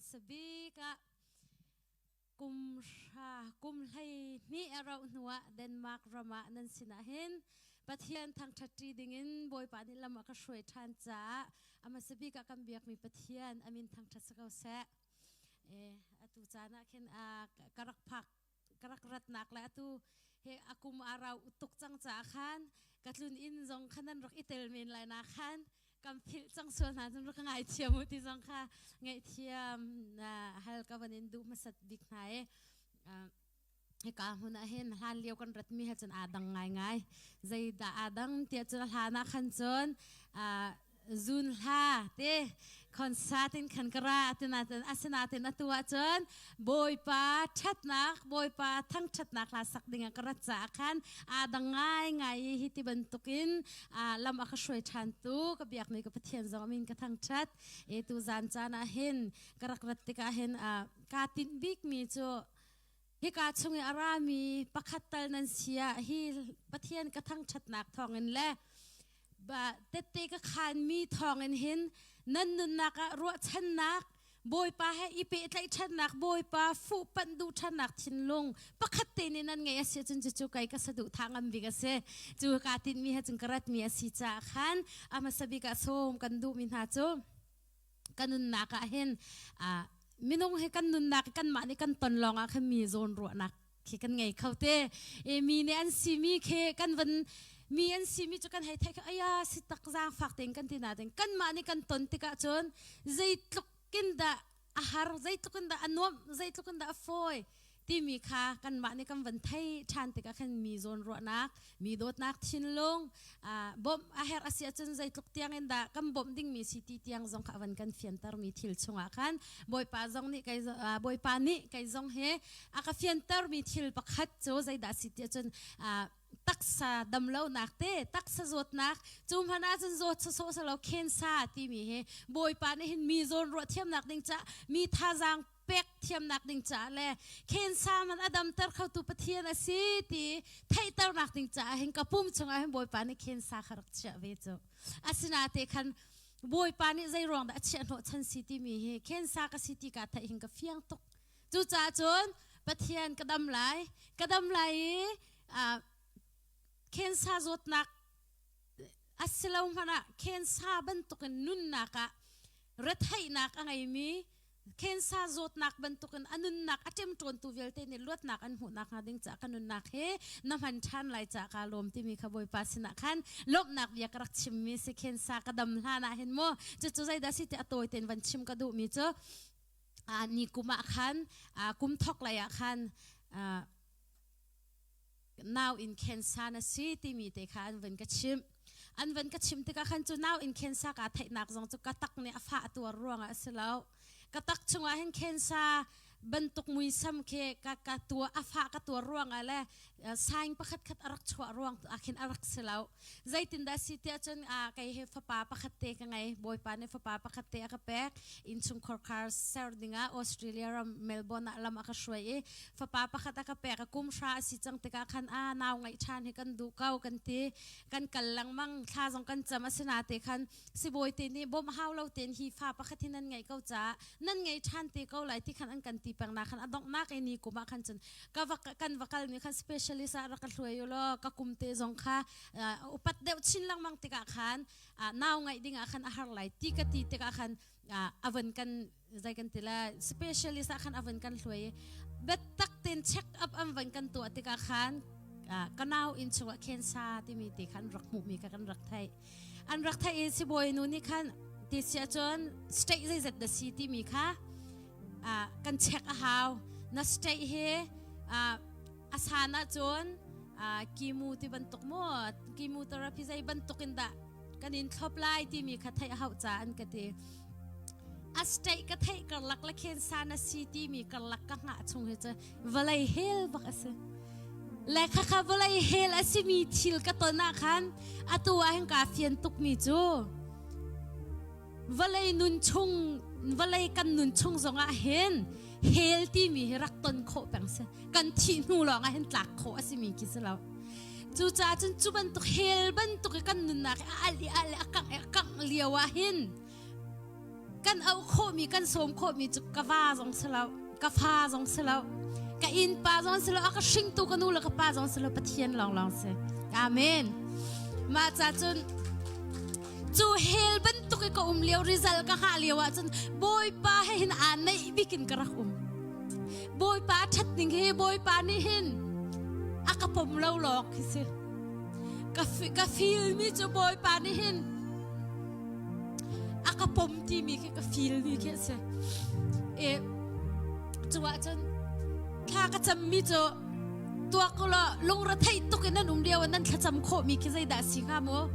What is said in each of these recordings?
Hmasa bik ah kum hra kum hlei hnih a rauh hnuah Denmark ram ah nan sinah hin Pathian thangṭhat ṭi dingin Bawipa nih lam a ka hruai ṭhan caah a hmasa bik ah kan biakmi Pathian a min thangṭhat si ko seh. E, atu caan ah khin ka rak phak ka rak ratnak le atu he a kum a rau tuk cang caah khan ka tlun inn zong khan nan rak i tel men lai na khan kan philh cang sual hna cun rak ka ngaithiam u ti zong kha ngaihthiam hal ka van in duh hmasat bik hna i hika hmun ah hin hlan lio kan ratmi he cun aa dang ngaingai zeidah aa dang tiah cun hlan ah khan cun zun hla te concert in khan ka ra tinatin asinatin atu ahcun Bawipa ṭhatnak Bawipa thangṭhatnak hla sak ding ah ka rat caah khan aa dang ngaingai i hi ti bantukin lam a ka hruai ṭhan tu ka biakmi ka Pathian zong min ka thangṭhat e tu zan caan ah hin ka rak rat tikah hin kaa tinh bikmi cu hika chung i a rami pakhat tal nan si ah hi Pathian ka thangṭhatnak thawngin le tette ka khaanmi thawngin hin nan nunnak ah ruahchannak Bawipa he i pehtlaih ṭhannak Bawipa fuhpanh duh ṭhannak thinlung pakhat te nih nan ngeih a si ahcun cucu kei ka saduhthah ngam bik a si. Cu kaa tinhmi he cun ka ratmi a si caah khan a hmasa bik ah sawm kan duhmi hna cu ka nunnak ah hin minung hi kan nunnak kanmah nih kan ton lawng ah khan mi zawn ruahnak khi kan ngei kho te e mi nih an simi khi kan van mi an simi cu kan hei theih kha aya si tak zaang fak tein kan ti na ding kanmah nih kan ton tikah cun zeitluk kin dah a har zeitluk in dah a nuamh zeitluk in dah a fawi timi kha kanmah nih kan van thei ṭhan tikah khan mi zawn ruahnak mi dawtnak thinlung bawmh a herh a si ahcun zeitluk tiang in dah kan bawmh dingmi si ti tiang zong kha a van kan fiantermi thil chungah khan Bawipa zong nih kei Bawipa nih kei zong he a ka fiantermi thil pakhat cu zeidah si ti ahcun taksa damlonak te taksa zawtnak cu hmanh ahcun zawt sawsawh silo khensa timi hi Bawipa nih hin mi zawn ruah thiamnak ding ca mi thazaang pek thiamnak ding caah le khensa man a damter khotu Pathian a si ti theihternak ding caah hin ka pum chungah hin Bawipa nih khensa kha rak chiah ve cu asinate khan Bawipa nih zei ruang dah a chiah hnawh chan si timi hi khensa ka si ti ka theih hin ka fiang tuk cucaah cun Pathian ka dam lai ka dam lai i khensa zawtnak asilo hmanh ah khensa bantukin nunnak ah retheihnak a ngeimi Cancer zawtnak bantukin a nunnak a ṭemṭawntu vialte nih luatnak an hmuhnak hnga ding caah ka nunnak hi na hman ṭhan lai caah kaa lawm timi kha Bawipa sinah khan lawmhnak bia ka rak chimmi si cancer ka dam hlan ah hin maw cucu zeidah si ti a tawi tein van chim ka duhmi cu ni kum ah khan kum thok lei ah khan nau in cancer na si timi te kha an van ka chimh an van ka chim tikah khan cu nau in cancer kaa theihnak zong cu ka tak nih a fah tuar ruangah a si lo ka tak chungah hin cancer bantuk muisam khi ka ka tua a fah ka tuar ruangah le sign pakhat khat a rak chuah ruang ah khin a rak si lo zeitindah si tiah cun kei he fapa pakhat te ka ngei bawipa nih fapa pakhat te a ka pek innchungkhar khar ser dingah Australia ram Melbourne ah lam a ka hruai i fapa pakhat a ka pek a kum hra a si cang tikah khan a nau ngeih ṭhan hi kan duh ko kan ti kan kal lengmang thla zong kan cam asina te khan sibawi te nih bawmh hau lo tein hi fa pakhat hi nan ngeih ko caah nan ngei ṭhan te ko lai ti khan an kan ti peng na khan a donghnak i ni kum ah khan cun ka va kan va kal mi khan specialist ah rak ka hluai u law ka kum te zong kha upat deuh chin lengmang tikah khan nau ngaih ding ah khan a har lai ti ka ti tikah khan a van kan zei kan ti la specialist ah khan a van kan hluai biatak ten check up an van kan tuah tikah khan ka nau inn chungah cancer timi te khan rak hmuhmi kha kan rak theih an rak theih i sibawi nu nih khan ti si ahcun state zeizat na si timi kha kan check a hau na state hi a san ahcun kimu ti bantuk mu chemotherapy zei bantuk in dah kan in thlop lai timi kha theih a hauh ca an ka ti a state ka theih karlak le khensa na si timi karlak ka hngah chung hi cu vawlei hel bak a si le khakha vawlei hel a simi thil ka ton ah khan atu ah hin kaa fian tukmi cu vawlei nun chung vawlei kan nun chung zongah hin hel timi hi rak ton khawh peng si kan thih hnu lawng ah hin tlak khawh a simi khi si lo cucaah cun cu bantuk hel bantuk i kan nunnak i a al i al i a kangh i a kangh lio ah hin. Kan auh khawhmi kan sawm khawhmi cu ka va zong si lo, ka fa zong si lo, ka innpa zong si lo, a ka hringtu ka nu le ka pa zong si lo, Pathian lawnglawng si. Amen. Mah ca cun cu hell bantuk i ka um lio result ka hngah lio ahcun Bawipa he hin aa neih bik in ka rak um. Bawipa a ṭhat ning hi Bawipa nih hin a ka pom lo lawng khi si. Ka, ka feel mi cu Bawipa nih hin a ka pom timi khi ka feel mi khi a si. E, cu ahcun thla ka cammi cu tuak law lungre theih tuk in nan um lio ah nan thlacam khawhmi khi zeidah si hnga mu?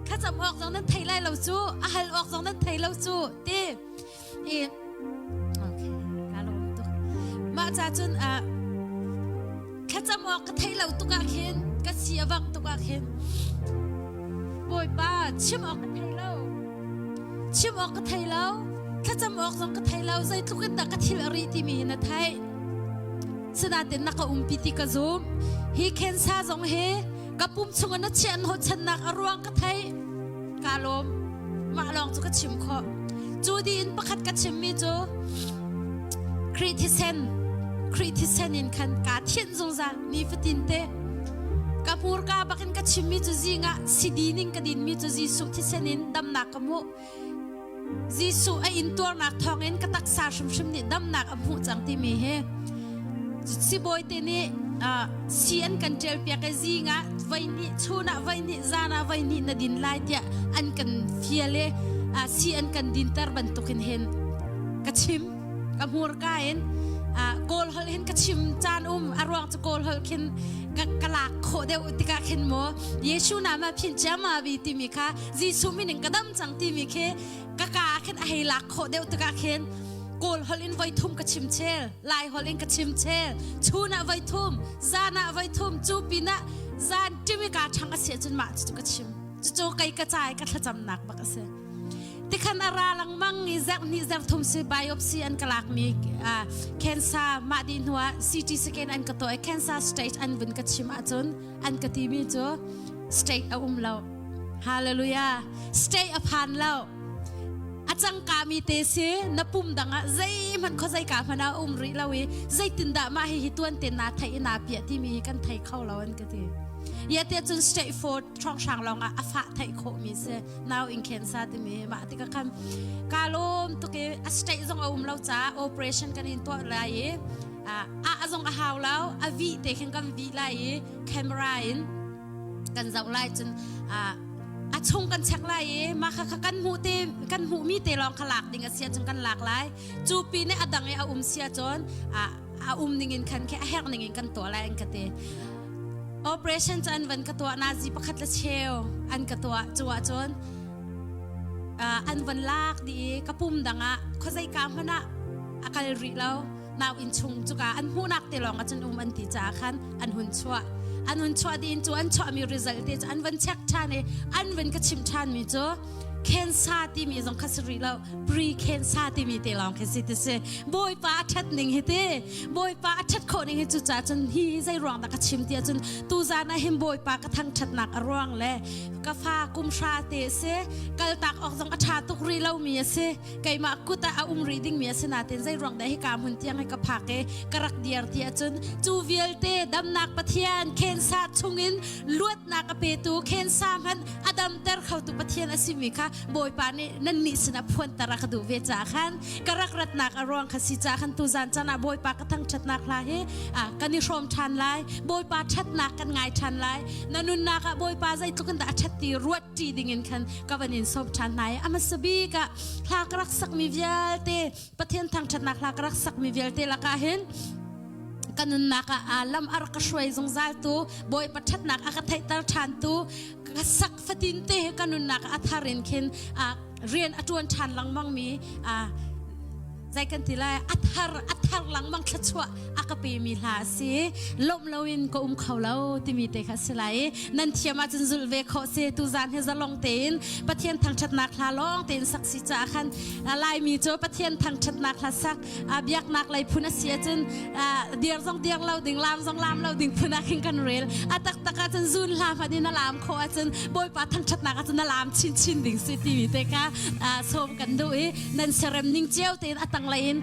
Thlacam awk zong nan thei lai lo cu, a hal awk zong nan thei lo cu ti. I okay, ka lawm tuk. Mah ca cun uh, thlacam awk ka theih lo tuk ah khin ka si a vang tuk ah khin Bawipa chim awk ka thei lo. Chim awk ka thei lo. Thlacam awk zong ka thei lo. Zeitluk in dah ka thil a ri timi hi na theih. Sinain na ka umpi ti ka zum. Hi cancer zong hi ka pum chungah na chiah hnawhchannak a ruang ka theih. Ka lawm. Mah lawng cu ka chim khawh. Cu di in pakhat ka chimmi cu Khrih thisen Khrih thisen in khan kaa thianh zungzal nifatin te. Ka hmurka bakin ka chimmi cu zing ah sidi ning ka dinmi cu Jesuh thisen in damnak ka hmuh. Jesuh a intuarnak thawngin ka taksa hrimhrim nih damnak a hmuh cang timi hi sibawi te nih si an kan ṭialpiak i zing ah voihnih chun ah voihnih zan ah voihnih na din lai tiah an kan fial i si an kan dinter bantukin hin ka chim ka hmurka in kawl holh hin ka chim caan um a ruang cu kawl holh khin ka, ka lak khawh deuh tikah khin maw Yesu nama phin chiama bi timi kha Jesuh min in ka dam cang timi khi ka ka ah khin a hei lak khawh deuh tikah khin Kawl holh in voi thum ka chim chel, Lai holh in ka chim chel, chun ah voi thum, zan ah voi thum, cu pinah zan ṭim i kaa ṭhang a si ahcun mah cucu ka chim. Cucu kei ka ca i ka thlacamnak bak a si. Tikhan a ra lengmang i zarh hnih zarh thum si biopsy an ka lakmi cancer mah dih hnuah CT scan an ka tuah i cancer stage an vun ka chim ahcun an ka timi cu state a um lo. Hallelujah. State a phan lo. A cangkami te si na pum dang ah zeihmanh khuazei ka hmanh ah um rih lo i zeitindah mah hihi tuan te naa theih i naa piah timi hi kan thei kho lo an ka ti. Ya te cun state for hrawnghrang lawng ah a fah theih khawhmi si now in cancer timi mah tikah khan ka lawm tuk i a state zong a um lo caah operation kan in tuah lai i a zong a hau lo a vih te khin kan vih lai i camera in kan zoh lai cun a chung kan check lai i mah kha kan hmuh te kan hmuh mi te lawng kha lak ding a si ahcun kan lak lai cu pi nih a dang i a um si ahcun a um ning in khan khi a herh ning in kan tuah lai an ka ti operation cu an van ka tuah nazi pakhat le cheu an ka tuah cu ahcun an van lak dih i ka pum dang ah khuazei ka hmanh ah a kal rih lo nau inn chung cuka an hmuhnak te lawng ahcun um an ti caah khan an hun chuah an hun chuah dih cu an chuahmi result te cu an van check ṭhan i an van ka chimh ṭhanmi cu cancer timi zong kha si rih lo pre cancer timi te lawng khi si ti si bawipa a ṭhat ning hi ti bawipa a ṭhat khawh ning hi cu caah cun hi zei ruang dah ka chim ti ahcun tuzan ah hin bawipa ka thangṭhatnak a ruang le ka fa kum hra te si kaltak awk zong a ṭha tuk rih lomi a si keimah kut ah a um rih dingmi a si nain zei ruang dah hika hmun tiang hi ka phak i ka rak diar ti ahcun cu vialte damnak Pathian khensa chungin luatnak a petu khensa hmanh a damter khotu Pathian a simi kha Bawipa nih nannih sinah phuanter a ka duh ve caah khan ka rak ratnak a ruang kha si caah khan tuzan caan ah Bawipa ka thangṭhatnak hla hi kan i hrawm ṭhan lai Bawipa ṭhatnak kan ngai ṭhan lai na nunnak ah Bawipa zeitluk in dah a ṭhat ti ruat ṭi dingin khan ka van in sawm ṭhan hna i a hmasa bik ah hla ka rak sakmi vialte Pathian thangṭhatnak hla ka rak sakmi vialte lakah hin ka nunnak ah lam a rak ka hruai zungzal tu Bawipa ṭhatnak a ka theihter ṭhan tu ka sak fatin te ka nunnak a thar in khin rian a ṭuan ṭhan lengmang mi. Zei kan ti lai a thar a thar lengmang thluachuah a ka pemi hla a si. Lawmh loin ka um kho lo timi te kha si lai. Nan thiam ahcun zulh ve khawh si. Tuzan hi zalong tein Pathian thangṭhatnak hla lawng tein sak si caah khan Laimi cu Pathian thangṭhatnak hla sak biaknak lei phun a si ahcun dir zong dir lo ding laam zong laam lo ding phun ah khin kan rel. A taktak ahcun zun hla hmanh in a laam khawh ahcun Bawipa thangṭhatnak ahcun a laam chinchin ding si timi te kha sawm kan duh i nan serem ning cio tein a tanglei in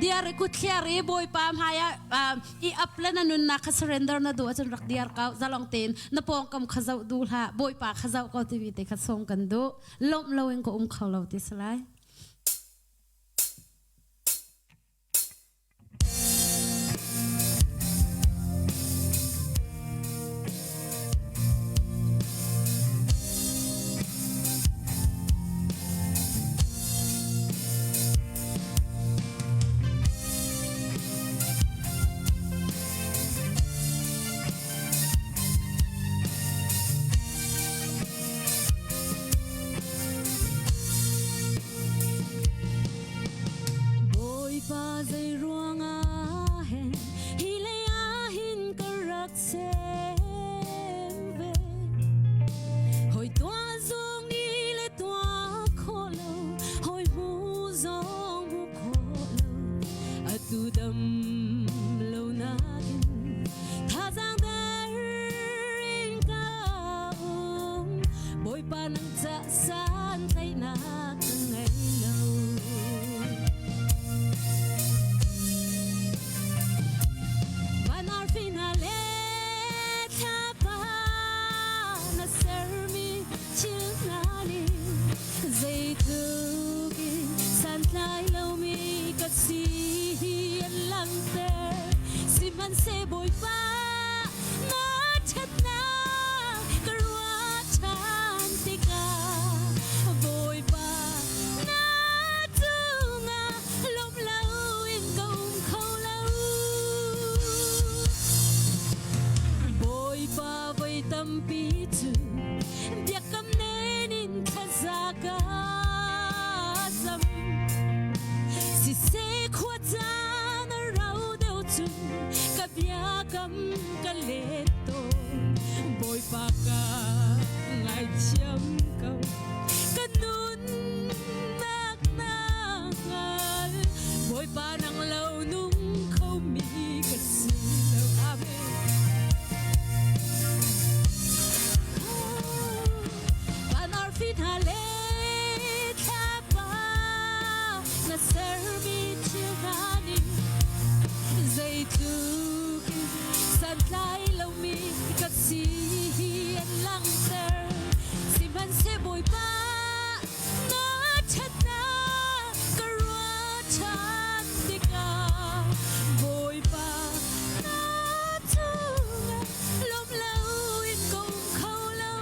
diar i kutthliar i Bawipa hmai ah i ap le na nunnak kha surrender na duh ahcun rak diar ko. Zalong tein na pawngkam kha zoh duh hlah. Bawipa kha zoh ko timi te kha sawm kan duh. Lawmh loin ka um kho lo ti si lai. Bawipa zei ruangah hen hi lei ah hin ka rak sem ve. Hawi tuah zong ni le tuah khawh lo, hawi hmu zong hmu khawh lo. Atu dam lo nakin thazaang der in ka um. Bawipa nang ca san tlaihnak ka ngei lo. Van arfi hna le thlapa na sermi thil hna nih zeitluk in santlai lomi ka si hi an langhter. Sihmanhseh Bawipa na ṭhatnak ka ruah ṭhan tikah Bawipa na cungah lawmh loin ka um kho lo. Bawipa voi tampi cu biakam nen in thlaza ka cam. Siseh khua caan a rau deuh cun ka biakam ka let tawn. Bawipa ka ngaithiam ko. Ka nunnak na hngal. Bawipa nang lo nung khomi ka si lo. Amen. Van arfi hna le thlapa na sermi thil hna nih zeitluk in santlai lomi ka si hi an langhter. Sihmanhseh Bawipa na ṭhatnak ka ruah ṭhan tikah Bawipa na cungah lawm loin ka um kho lo.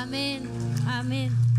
Amen. Amen.